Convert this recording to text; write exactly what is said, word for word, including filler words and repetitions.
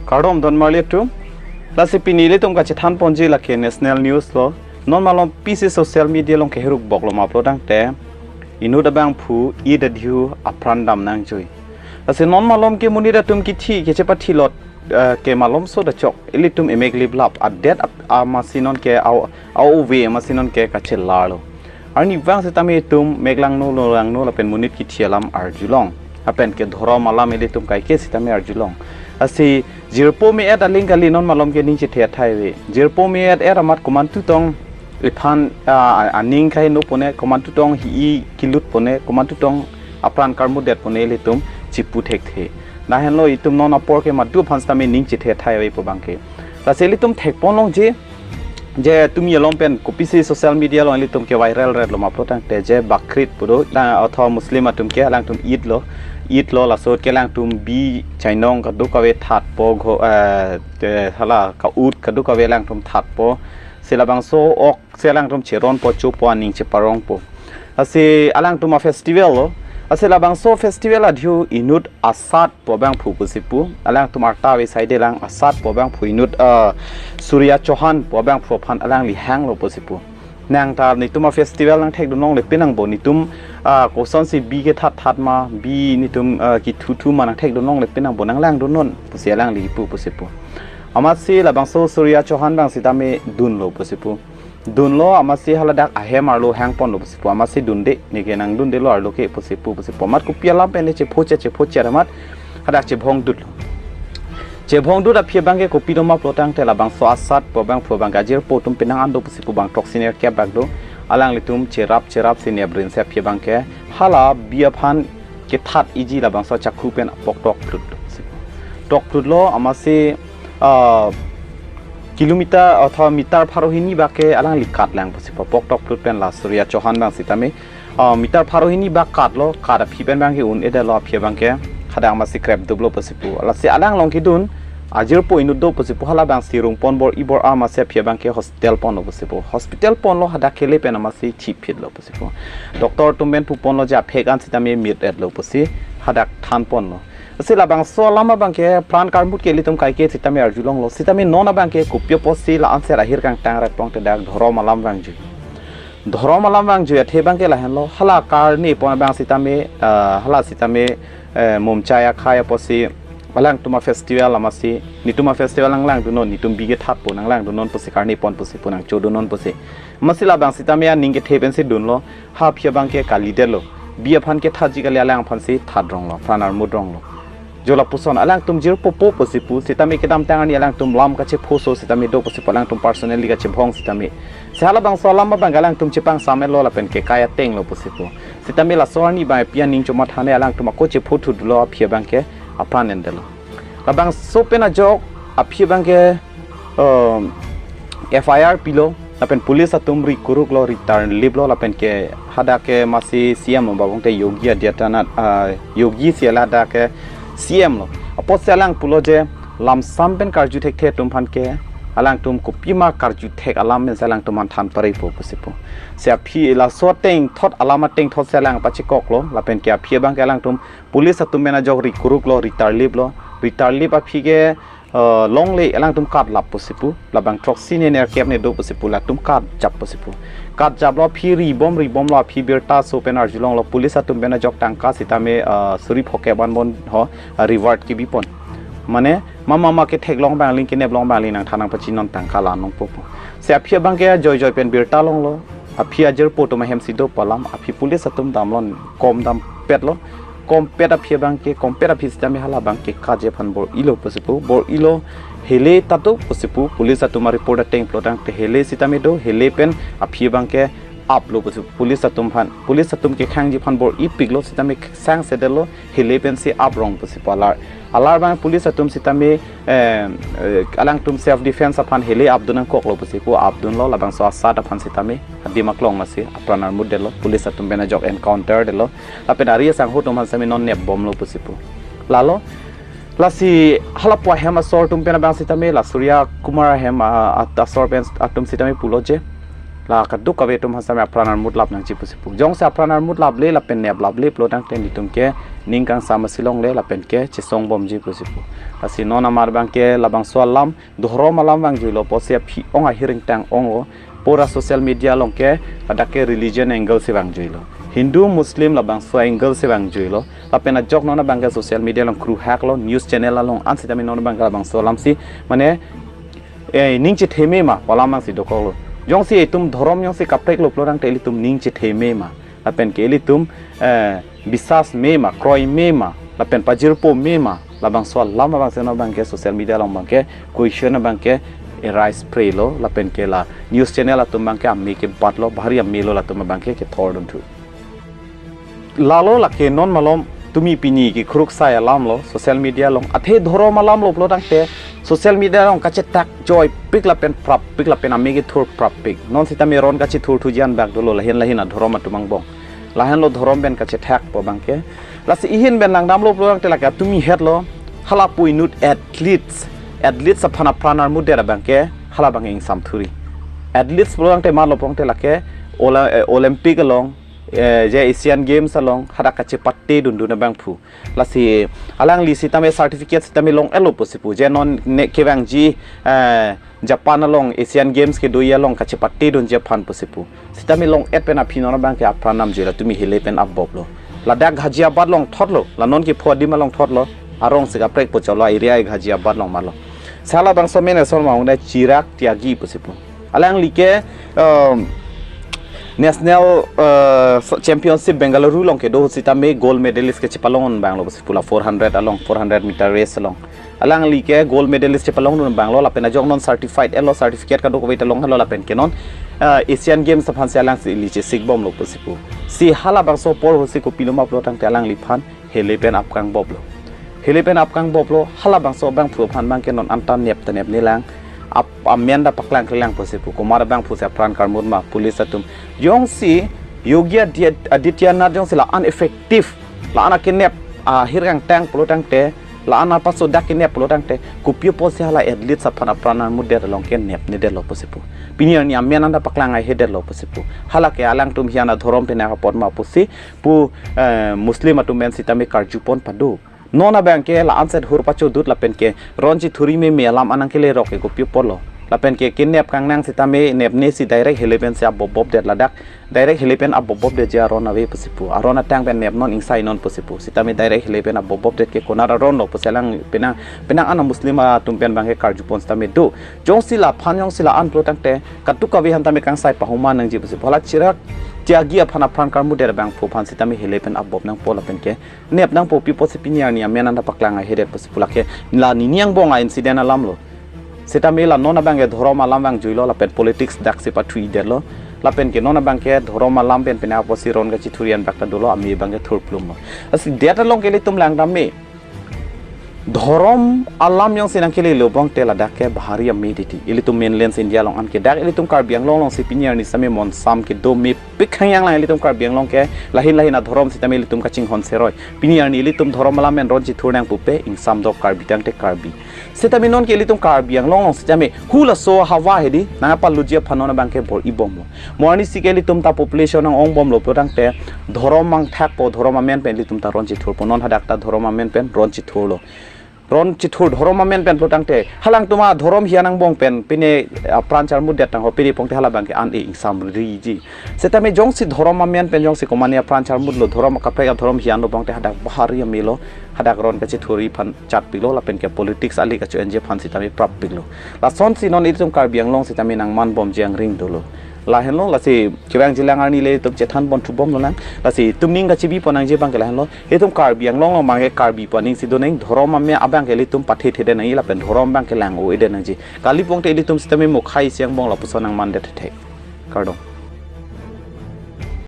Kardom don marli atum. Lasi pini ilitum kachethan ponji lake national news lo. Non malom pisi social media along keheruk bok lo ma pulotangte, inut abangphu ida dihu apran dam nangjui. Lasi non malom ke monit atum kithi kechepathi lot, eh, ke malomso ta chok ilitum emek liplap adet ap-, amasi non ke au, au ve amasi non ke kachelar lo. Arnivang sitame itum mek langno lo langno lapen monit kithi alam arjulong. Lapen ke dhorom alam ilitum kaike sitame arjulong. Lasi jirpo me-et aling kali non malom ke ning chethe athai ave. Jirpo me-et et amat komantu tong iphan, ah, aning kaheno pone, komantu tong hi-i kilut pone, komantu tong apran karmutdet pone ilitum chipu thekthe. Lahenlo itum non apor ke madu aphan sitame ning chethe athai ave pu abangke. Lasi ilitum thekpon longji, je tumi along pen kopisi social media along ilitum ke viral ret lo ma pulotangte je Bakrit pu do, na otho Muslim atum ke alangtum Eid lo, Eid lo, laso ke alangtum bi chainong kadokave thatpo, gho-, eh, te hala ka-ut kadokave alangtum thatpo, si labangso ok si alangtum cheronpo, chopo, aning cheparongpo. Lasi alangtum a-festival lo. Lasi labangso festival adihu inut Asad pu abangphu pusi pu. Alangtum arta ave saide lang Asad pu abangphu inut, eh, Surya Chauhan pu abangphu aphan alangli hanglo pusi pu. Nang ta netum a-festival nangthekdun longle pinangpo, netum, ah, kosonsi bi kethat that ma, bi netum, ah, kithuthu ma nangthekdun longle pinangpo, nanglangdunnon pusi alangli kipu pusi pu. Amatsi labangso Surya Chauhan abang sitame dunlo pusi pu. Dunlo amatsi haladak ahem arlo hangponlo pusi pu. Amatsi dunde, neke nangdundelo arlo ke pusi pu, pusi pu. Amat kopi alam pen ne chephoche, chephoche amat hadak chebhongdutlo. Chebhongdut aphi abangke kopi do ma pulotangte labangso Asad pu abangphu abangke ajirpo atum penang an do pusi pu, bang throksi nerkep bak do. Alanglitum cherap cherap si neprinsi aphi abangke hala bi aphan kethat iji labangso chakhu pen apok tokplut lo pusi pu. Tokplut lo amatsi, ah, kilometer otho meter pharo hini bak ke alangli katlang pusi pu, apok tokplut pen la Surya Chauhan abang sitame, ah, meter pharo hini bak katlo, kat aphi pen abangke un-edetlo aphi abangke hadak amatsi krepduplo pusi pu. Lasi alang along kedun ajirpo inut do pusi pu, hala abangsi rungpon bor-i bor-a amatsi aphi abangke hospital ponlo pusi pu. Hospital ponlo hadak kele pen amatsi thipphitlo pusi pu. Doctor atum pen puponlo je aphek an sitame mit-etlo pusi hadak thanponlo. Lasi labangso alam abangke pran karmut ke ilitum kaike sitame arjulonglo. Sitame non abangke kopi apotsi la-anser ahir kangtang rat pulotangte dak dhorom alam vangjui. Dhorom alam vangjui athe abangke lahenlo. Hala karnepon abang sitame, ah, hala sitame, eh, mumchai akhai apotsi alangtum a-festival amatsi, netum a-festival nanglangdunnon, netum bi kethatpo nanglangdunnon pusi karnepon pusi pu, nangchodunnon pusi. Amatsi labang sitame aning kethe pensi dunlo, ha aphi abangke kalidetlo. Bi aphan kethatji kali, alang aphansi thatronglo, pran armutronglo. Jo lapuson alangtum jirpo po pusi pu, sitame kedamtang arni alangtum lam kachephoso sitame do pusi pu, alangtum personally kachebhong sitame. Si halabangso alam abang alangtum chepangsam-etlo lapen ke kai atenglo pusi pu. Sitame laso arni abang pi aning chomatha ne alangtum ako chephothudetlo aphi abangke apran endetlo. Labangso pen ajok aphi abangke, um, F I R pilo, lapen police atum ri kuruk lo, ri tarlip lo, lapen ke hadak ke amatsi C M lo, ba pulotangte Yogi Adityanath, ah, Yogi si hala hadak ke C M lo. Apotsi alang pulo je lamsam pen karju thekthe atum aphan ke alangtum kopima karju thek alam pensi alangtum aphan than parepo pusi pu. Si aphi laso ateng thot, alam ateng thotsi alang pachekoklo, lapen ke aphi abangke alangtum police atum pen ajok ri kuruk lo, ri tarlip lo, ri tarlip aphi ke, eh, longle alangtum katlap pusi pu, labang throksi ne nerkep ne do pusi pu, latum katjap pusi pu. Katjaplo aphi ribom ribomlo aphi birta aso pen arjulonglo, police atum pen ajok tangka sitame, eh, suri phokep anbon ho, eh, reward kebipon. Mane mama ma ketheklong abang aling, kenep long abang aling nangthan nangpachinon tangka la nangpo pu. Si aphi abangke ajoijoi pen birta longlo. Aphi ajirpo atum ahemsi do pu alam, aphi police atum damlo, kom dampetlo. Kompet aphi abangke, kompet aphi sitame hala abangke kaje aphan bor-ilo pusi pu, bor-ilo, hele ta do pusi pu, police atum a-report ateng pulotangte hele sitame do, hele pen aphi abangke aplo pusi pu, police atum aphan, police atum kekhangji aphan bor-ipiklo sitame sangsedetlo, hele pensi aprong pusi pu alar. Alar abang police atum sitame, eh, eh, alangtum self defense aphan hele apdun nangkoklo pusi pu apdunlo, labangso Asad aphan sitame adim aklong amatsi apran armutdetlo, police atum pen ajok encounter detlo, lapen ari asangho atum aphan sitame non nepbomlo pusi pu. Lalo, lasi halapu ahem asor atum pen abang sitame, la Surya Kumar ahem, ah, at-, asor pen atum sitame pulo je, la kadokave atum aphan sitame apran armut lap nangji pusi pu. Jongsi apran armut laple lapen nep laple pulotangte netum ke ning kangsam asi longle lapen ke chesong bomji pusi pu. Lasi non amar abang ke labangso alam, dhorom alam vangjuilo pusi aphi ong ahir ingtang ong-o. Pura social media along ke ladak ke religion angle si vangjuilo. Hindu, Muslim labangso angle si vangjuilo. Lapen ajok non abang ke social media along kruhak lo, news channel along an sitame non abang ke labangso alam si, mane, eh, ning chethe me ma, pu alam abang si dokoklo. Jongsi itum dhorom jongsi kaprek lo pulo tangte ilitum ning chethe me ma. Lapen ke ilitum, eh, bisas me ma, kroi me ma, lapen pajirpo me ma, labangso alam abang si non abang ke social media along abang ke question abang ke arise prelo, lapen ke la news channel atum abang ke ame kebatlo, bahari amelo latum abang ke kethor dunthu. Lalo lake non malom tumi pini ke kruksai alam lo, social media along. Athe dhorom alam lo pulo tangte, social media along kachetak joipik lapen prappik lapen ame kethur prappik. Non sitame ron kachethurthuji an bak dolo, lahin lahin adhorom atum angbong. Lahenlo dhorom pen kachethak pu abang ke. Lasi ihin pen langdamlo pulo tangte lake tumi hetlo, hala pu inut athletes, athletes aphan apran armudet abang ke hala abang ingsamthuri. Athletes pulo tangte malo pulo tangte lake Ola-, eh, Olympic along, eh, je Asian Games along hadak kachepate dundun abangphu. Lasi alangli sitame certificate sitame long-etlo pusi pu. Je non ne kevangji, eh, Japan along Asian Games kedoji along kachepate dunji aphan pusi pu. Sitame long-et pen aphi non abang ke apran namjuilo, tumi hele pen apboplo. Ladak Ghaziabad along thotlo, la non kepho adim along thotlo. Arong si kaprek pu cholo, area Ghaziabad along malo. Hala abangso amen ason ma ong de Chirag Tyagi pusi pu. Alangli ke, um, National, uh, Championship Bengaluru along kedo sitame gold medalist kechepalong un abanglo pusi pu, la four hundred along, four hundred meter race along. Alangli ke gold medalist chepalongdun abanglo, lapen ajok non certified-etlo, certificate kadokave ta longlo lapen ke non, uh, Asian Games aphan si alangli chesik bomlo pusi pu. Si hala abangso apor ahut si kopilo ma pulo tangte alangliphan hele pen apkangboplo. Hele pen apkangboplo, hala abangso abangphu aphan abang ke non anta nep ta nepnelang, ap-, amen ta paklang klelang pusi pu. Komat abangphu si apran karmut ma, police atum. Jongsi Yogi Adit-, Adityanath jongsi la-an effective, la-an akenep ahir ingtang pulo tangte, la-an apaso dak kenep pulo tangte, kopi apotsi hala athletes aphan apran armudet along ke nepnedetlo pusi pu. Pini arni amen anta paklang aihedetlo pusi pu. Hala ke alangtum hian adhorom pen apot ma pusi pu, eh, Muslim atum pen sitame karjupon pado. Non abang ke la-an set hur pachodut lapen ke ron chethuri meme alam an nangkele rok ke kopi apotlo. Lapen ke kenep kangnang sitame nepne si direct hele pen si apbopbopdet ladak. Direct hele pen apbopbopdetji aron ave pusi pu. Aron atang pen nepnon ingsainon pusi pu. Sitame direct hele pen apbopbopdet ke konat aronlo pusi alang penang, penang ana Muslim atum pen abang ke karjupon sitame do. Jongsi laphan jongsi la-an pulo tangte, katuk kave aphan tame kangsai pahuma nangji pusi pu. Hala Chirag Tyagi aphan apran karmudet abangphu aphan sitame hele pen apbop nangpo lapen ke nep nangpo, pi apotsi pini arni amen anta paklang aihedet pusi pu, lake la nini angbong a-incident alamlo. Sitame la non abang ke dhorom alam vangjuilo lapen politics dak si pathuidetlo. Lapen ke non abang ke dhorom alam pen pine apotsi ron kachethuri an bak ta dolo, ame abang ke thurplumlo. Lasi det along ke ilitum langdam me. Dhorom alam jongsi nangkelelo pulote ladak ke bahari ame titi. Ilitum mainland India along an ke dak ilitum Karbi Anglong along si pini arni sitame monsam kedo mepik hangyang lang ilitum Karbi Anglong ke, lahin lahin adhorom sitame ilitum kachinghon seroi. Pini arni ilitum dhorom alam pen ron chethur nangpo pe, ingsam dok Karbi tangte Karbi. Sitame non ke ilitum Karbi Anglong along sitame hulaso hawa hedi nangpalutji aphan non abang ke bor-ibomlo. Mo arni si ke ilitum ta population nang-ongbomlo pulo tangte dhorom mangthakpo, dhorom amen pen ilitum ta ron chethurpo, non hadak ta dhorom amen pen ron chethurlo. Ron chethur dhorom amen pen pulo tangte halangtum adhorom hian angbong pen pine apran charmutdet tangho, pine pulote hala abang ke an-e ingsamriji. Sitame jongsi dhorom amen pen jongsi komane apran charmutlo, dhorom kaprek adhorom hianlo pulote hadak bahari amelo, hadak ron kachethuri aphan chatpiklo lapen ke politics ali kacho-enji aphan sitame prappiklo. Lasonsi non ilitum Karbi Anglong sitame nangmanbomji angring dolo. Lahenlo, lasi kevangjilang arni le itum chethanpon thubomlonang. Lasi itum ning kachebipon nangji abang ke lahenlo. Itum Karbi Anglong along abang ke Karbi pu aning si do nang, dhorom amen abang ke ilitum pathethedet nang lapen dhorom abang ke lang-o-edet nangji. Kali pulote ilitum sitame mokhai isi angbong lapuson nangmandet thek. Kardom.